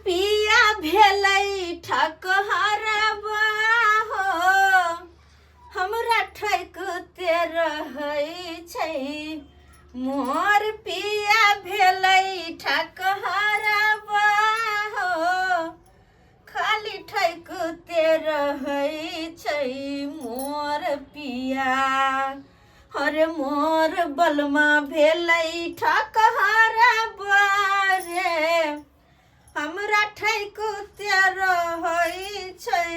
पिया भेलै ठकहरबा हो, हमरा ठकते रहै छै। मोर पिया भेलै ठकहरबा हो, खाली ठकते रहै छै मोर पिया। अरे मोर बलमा भेलै ठकहरबा रे, हमरा ठैकते रहै छै।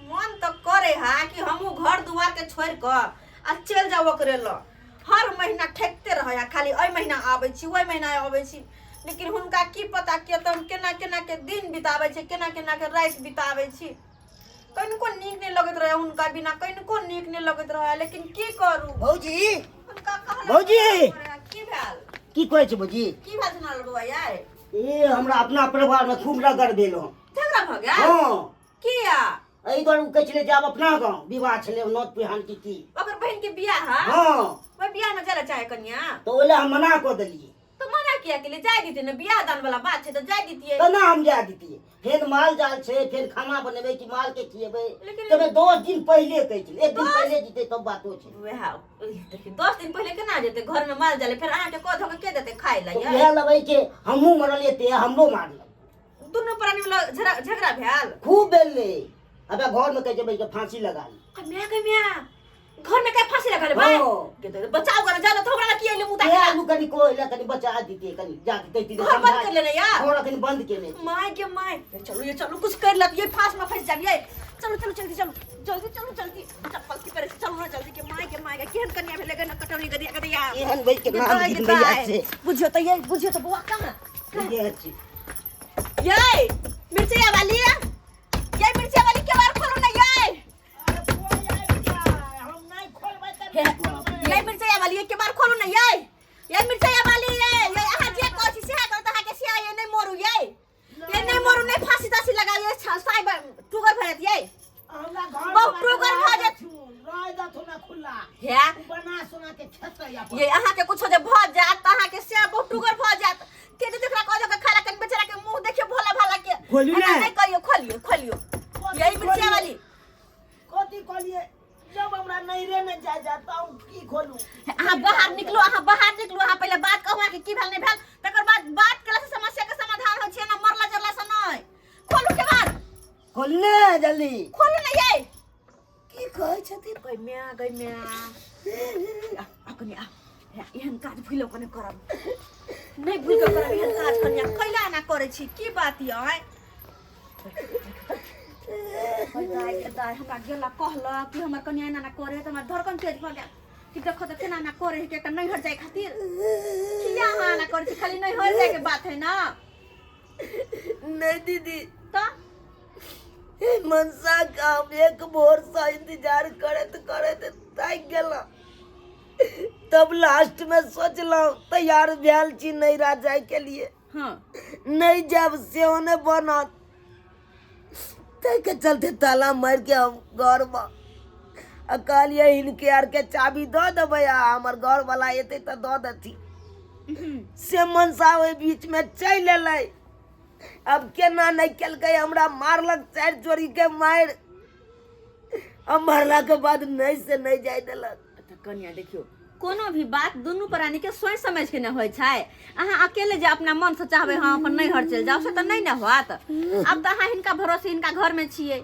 मन तऽ करे हा कि हमहूँ घर दुआरके छोड़ि कऽ आ चलि जाउ ओकरे लग। हर महीना ठेकते रहै हा, खाली एहि महीना आबै छी, ओहि महीना आबै छी, लेकिन हुनका की पता के तऽ हम केना केना के दिन बिताबै छी, केना केना के राति बिताबै छी। कनिको नीक नहि लगैत रहै हुनका बिना, कनिको नीक नहि लगैत रहै, लेकिन की करू। भौजी। हुनका कहला भौजी। की भेल? की कहै छै भौजी? की भेल सुनाल बौआ यार? ए हमरा अपना परिवार में खूब रगड़ भेल हँ। झगड़ा भऽ गेल? हँ। किया? एहि दुआरे ओ कहै छलै जे आब अपना गाँव विवाह छलै नौत पिहान की की। ओकर बहिन के बियाह है? हँ। ओहि बियाह में जाय चाहे कनिया? तऽ ओहि लए हम मना कऽ देलियै। तऽ मना किया केलियै? जाय दितियै ने, बियाह दान वाला बात छै तऽ जाय दितियै। केना हम जाय दितियै? फेर माल जाल छै, फेर खाना बनेबै कि माल के खिएबै। लेकिन तमे 10 दिन पहिले कहै छलै, एक दिन 10 पहिले जेतै तब बातो छै। वएह देखी, 10 दिन पहिले केना जेतै? घर में माल जाल, फेर अहाँके कऽ धऽ के के देतै खाय लए? तऽ इएह लबै के हमहूँ मरलियै ते हमरो मारलक। दुनू प्राणी में झगड़ा भेल? खूब भेलै। अबे घर में कहै छै बैठ के फांसी लगा ली। माय के माय, घर में के फांसी लगा ले भाई? हाँ। के तो बचाव कर जाला तो हमरा की आइले मुता के आलू कनी को इला कनी बचा दीते, कनी जाके कहती घर बंद कर लेने यार। घर अखन बंद केने। My के my, ये चलो, ये चलो, कुछ कर लत, ये फांस में फंस जाब ये। चलो चलो जल्दी चलो, जल्दी चलो जल्दी, चप्पल की पर चलो ना जल्दी के my के my के केहन कन्या भेले गन कटौनी गदिया गदिया। एहन बैठ के नाम दाइ, गिन भैया दाइ। से। बुझियो तो ये, बुझियो तो बुआ कहाँ? ये छी। ये मिर्चिया वाली, ये मिर्चिया वाली के बार खोलो ना ये। ये मिर्चैया वाली के बार खोलू ना ये। ये मिर्चैया वाली, ये ये अहाँ जे कहै छी सेहा करत अहाँके से ये नहि मरू, ये ये नहि मरू, नहि फांसी तासी लगाउ, ये साइ टुगर भऽ जायत, ये बहुत टुगर भऽ जायत। हे ये अहाँके कुछो जे भऽ जायत तऽ अहाँके से बहुत टुगर भऽ जायत। के जे जकरा कहऽ के खाला कनि बेचारा के मुंह देखियौ भोला भाला के। खोलू एना ने। नहि कहियौ, खोलियौ खोलियौ यही मिर्चिया वाली। कथी कहलिए? जब हमरा नैहरे में जाय जाता हम की खोलू? अहाँ बाहर निकलू, अहाँ बाहर निकलू, अहाँ पहिले बात कहू अहाँके की भेल नहि भेल, तकर बाद बात केला से समस्या के समाधान होइ छै ना, मरला जरला से नहि। खोलू के बाद। खोलू ने जल्दी। खोलू ने ये। की कहै छथिन? गई म्या, गई म्या। आ, आ कनि आ। हे, एहन काज भूलो कने करब। नहि भूल के करब एहन काज कनिया, कैला एना करै छी? की बात य आँय? दाइ दाइ, हमरा गेला कहलक कि हमर कनिया एना एना करे तऽ हमर धड़कन तेज भऽ गेल कि देखो तऽ केना एना करे है कि एकटा नैहर जाय खातिर किया अहाँ एना करै छी? खाली नैहर जायके बात है ना। नहीं दीदी। तऽ हे मनसा का हम एक भोर से इंतजार करत करत थाकि गेलहुँ, तब लास्ट में सोचलहुँ तैयार भेल छी नैहरा जाय के लिए। नहीं जाब सेहो नहीं बनत, ताहिके चलते ताला मारि के हम घर में आ कहलियै हिनके आरके चाबी दऽ देबै आ हमर घरवला एतै तऽ दऽ देथिन। से मनसा ओहि बीचमे चलि एलै। आब केना नहि केलकै, हमरा मारलक 4 जोड़ीके मारि, आ मारलाके बाद नहि से नहि जाय देलक। तऽ कनिया देखियौ, कोनो भी बात दुनू प्राणी के सोचि समझ के ने होइ छै। अहाँ अकेले जे अपना मन से चाहबै हम अपन नैहर चलि जाउ से तऽ नहि ने होत। आब तऽ अहाँ हिनका भरोसे हिनका घर में छियै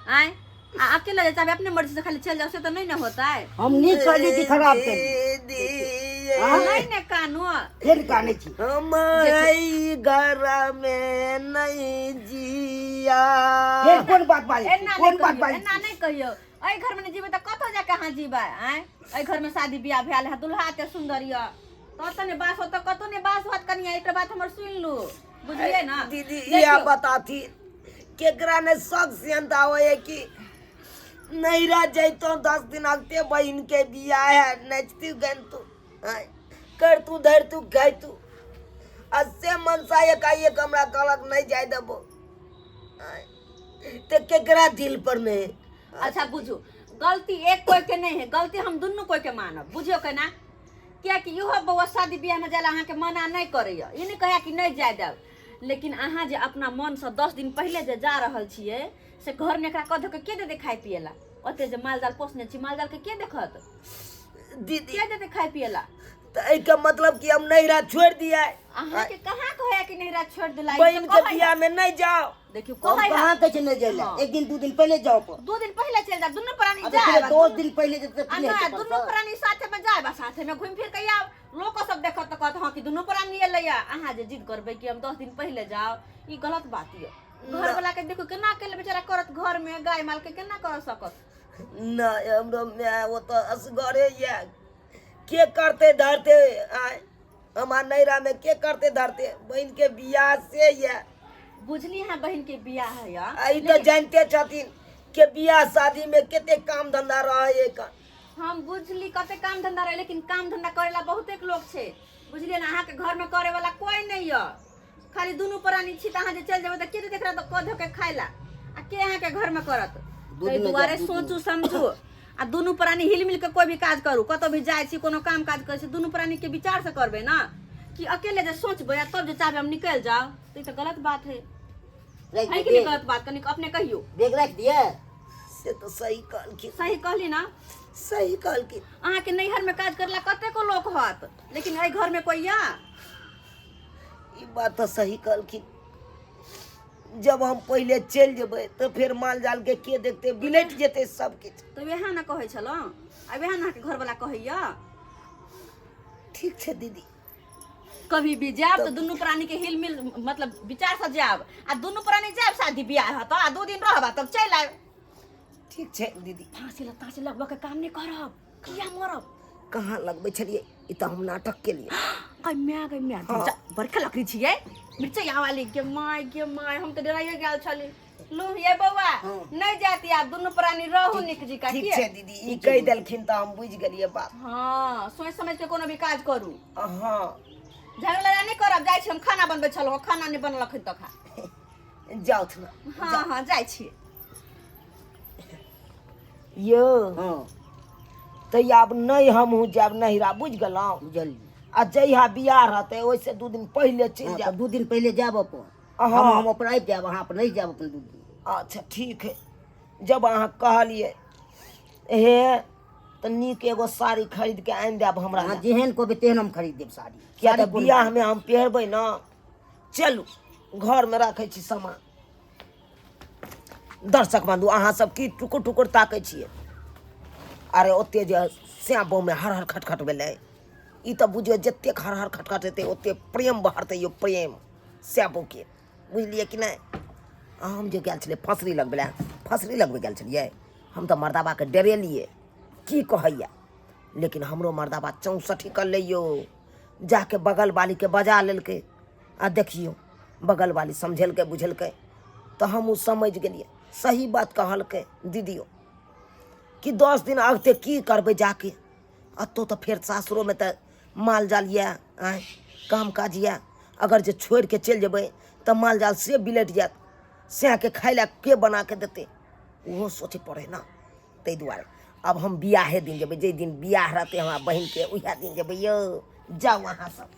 आँय, आ अकेले जे चाहबै अपने मर्जी से खाली चलि जाउ से तऽ नहि ने होतै। हम नीक कहली कि खराब कहली? दीदी। हाँ? नहि ने कानू। फेर कानै छी। हम एहि घर में नहीं जिया। फेर कोन बात बाजै छी? एना कोन नहि बात कहियौ, बाजै एना छी? नहि कहियौ। एहि घर में नहि जीबै तऽ कतऽ जाके अहाँ जीबै आँय? एहि घर में शादी बियाह भेल है, दुल्हा एते सुंदर यऽ, ततऽ नहि बास होत, कतौ नहि बास होत। कनिया एकटा बात हमर सुनि लू, बुझलियै ना? दीदी देखियौ। इएह बताथी केकरा ने शौक सेहनता होय कि नैहरा जैतो 10 दिन अगते बहिन के बियाह है, नचती गनतू करतू धरतू खाइतू, आ से मनसा एकाएक हमरा कहलक नहीं जाय देबो, ते केकरा दिल पर नहीं। अच्छा बुझू, गलती एक कोई के नहीं है, गलती हम दुनू कोई के मानब, बुझियो के ना? कियाकि इहो बौआ शादी बियाह में जाला अहाँके मना नहीं करैया, ई नहीं कहैया कि नहीं जाय देब, लेकिन अहाँ जे अपना मनसँ 10 दिन पहिले जे जा रहल छियै से घरमे एकरा कऽ धऽ के के देतै खाय पियै ला? ओते जे माल जाल पोसने छी, माल जाल के के देखत? दीदी, के देतै खाय पियै ला? तऽ एहिके मतलब कि हम नैहरा छोड़ि दियै? अहाँके कहाँ कहैया कि नैहरा छोड़ि देला? बहिन के बियाह में नहि जाओ। देखियौ, हम कहै कहाँ कहै छै नहि जाइ लए? हाँ। एक दिन दू दिन पहिले जाओ पर। 2 दिन पहिले चलि जायब, दुनू प्राणी अब जायब। 10 दिन पहिले जेतै आ तऽ की नहि, हेतै? दुनू प्राणी साथे में जायब आ साथे में घुमि फिर के आयब। लोक सब देखत तऽ कहत हँ कि दुनू प्राणी एलैया। अहाँ जे जिद करबै कि हम 10 दिन पहिले जाउ, ई गलत बात यऽ। घर वाला के देखू केना अकेले बेचारा करत, घर में गाय माल के केना कर सकत? नहि, हमरो माय ओतऽ असगरे यऽ, के करते धरते? आय, हमार नैहरा में के करते धरते? बहिन के बियाह से यऽ। बुझली, अहाँ बहिन के बियाह है या आ ई तऽ जानते छथिन के बियाह शादी में कते काम धंधा रहे है। हम बुझली कते काम धंधा रहे, लेकिन काम धंधा करेला बहुते लोग छै, बुझलियै ने? अहाँके घर में करे वाला कोई नहीं यऽ, खाली दुनू प्राणी छी। तऽ अहाँ जे चलि जेबै तऽ के देत एकरा कऽ धऽ के खाय ला आ के अहाँके घर में करत? दू ताहि दिन में दुआरे जायब, दू दिन। सोचू समझू आ दुनू प्राणी हिल मिल के कोई भी काज करू। कतौ भी जाइ छी, कोनो काम काज करै छी, दुनू प्राणी के विचार से करबै ना कि अकेले जे सोचबै आ तब जे चाहबै हम निकलि जाउ, तऽ ई तऽ गलत बात है। राखि है कि दियै? नहि गलत बात? कनिक अपने कहियौ। बैग राखि दियै? से तऽ सही कहलखिन। सही कहली ना? सही कहलखिन। अहाँके नैहर में काज करला कतेको लोक होत, लेकिन एहि घर में कोई या? ई बात तऽ सही कहलखिन। जब हम पहिले चलि जेबै तऽ फेर माल जाल के के देखते? बिलटि जेतै सब किछु। तऽ वएह ने कहै छलहुँ आ वएह ने अहाँके घरवला कहैया। ठीक छै दीदी। कभी भी जायब तऽ दुनू प्राणी के हिल मिल मतलब विचार से जायब आ दुनू प्राणी जायब, शादी बियाह हत आ 2 दिन रहब आ तब चलि आयब। ठीक छै दीदी। फांसी लग तांसी लगबऽ के काम नहि करब, किया मरब? कहाँ लगबै छलियै, ई तऽ हम नाटक केलियै। गै माय, गै माय! हाँ। बड़का लकड़ी छियै मिरचाई वाली। गे my, गे my, हम तऽ डराइए गेल छली। लू ये बौआ। हाँ। नहि जाती आब, दुनू प्राणी रहू नीक जिका। ठीक किया? छै दीदी, ई कहि देलखिन तऽ हम बुझि गेलियै बात। हाँ, सोचि समझ के कोनो भी काज करू। हँ। झगड़ा लड़ाई नहि करब। जाइ छी हम, खाना बनबै छलहुँ, खाना नहि बनलखिन तऽ खा। जाउथ ने। हाँ हाँ, जाइ छी। यौ। हँ। तऽ आब नहि हमहूँ जायब नैहरा, बुझि गेलहुँ? बुझलियै। आ जहिया बियाह रहतै ओहिसँ 2 दिन पहिले चलि हँ, तऽ जायब। 2 दिन पहिले जायब अपन। हँ। हम अपन आबि जायब, अहाँ अपन रहि जायब अपन 2 दिन। अच्छा ठीक है, जब अहाँ कहलियै हे तऽ नीक एगो साड़ी खरीद के आनि देब हमरा अहाँ लए। जेहन कहबै तेहन हम खरीद देब साड़ी। किया तऽ साड़ी कोन? बियाहमे हम पहिरबै ने। चलू, घरमे राखै छी सामान। दर्शक बंधु, अहाँ सब की टुकुर टुकुर ताकै छियै? अरे ओते जे श्याम बहूमे हर हर खटखट भेलै, ई तऽ बुझियौ जतेक हर हर खटखट हेतै ओते प्रेम बढ़तै यौ, प्रेम श्याम बहूके, बुझलियै कि नहि? आ हम जे गेल छलियै फसरी लगबै लए, फसरी लगबै गेल छलियै हम तऽ मर्दाबाके डरेलियै की कहैया, लेकिन हमरो मर्दाबा चौंसठि कर लै यौ, जाके बगल वालीके बजा लेलकै। आ देखियौ, बगल वाली समझेलकै बुझेलकै तऽ हमहूँ समझि गेलियै। सही बात कहलकै दीदियो कि 10 दिन अगते की करबै जाके अतौ? तऽ फेर सासुरोमे तऽ माल जाल यऽ, आँय, काम काज यऽ। अगर जे छोड़ि के चलि जेबै तऽ माल जाल से बिलटि जायत, सएहके खाय लए के बना के देतै? ओहो सोचै पड़ै ने। ताहि दुआरे आब हम बियाहे दिन जेबै, जाहि दिन बियाह रहतै हमरा बहिनके उएह दिन जेबै यौ। जाउ अहाँ सब।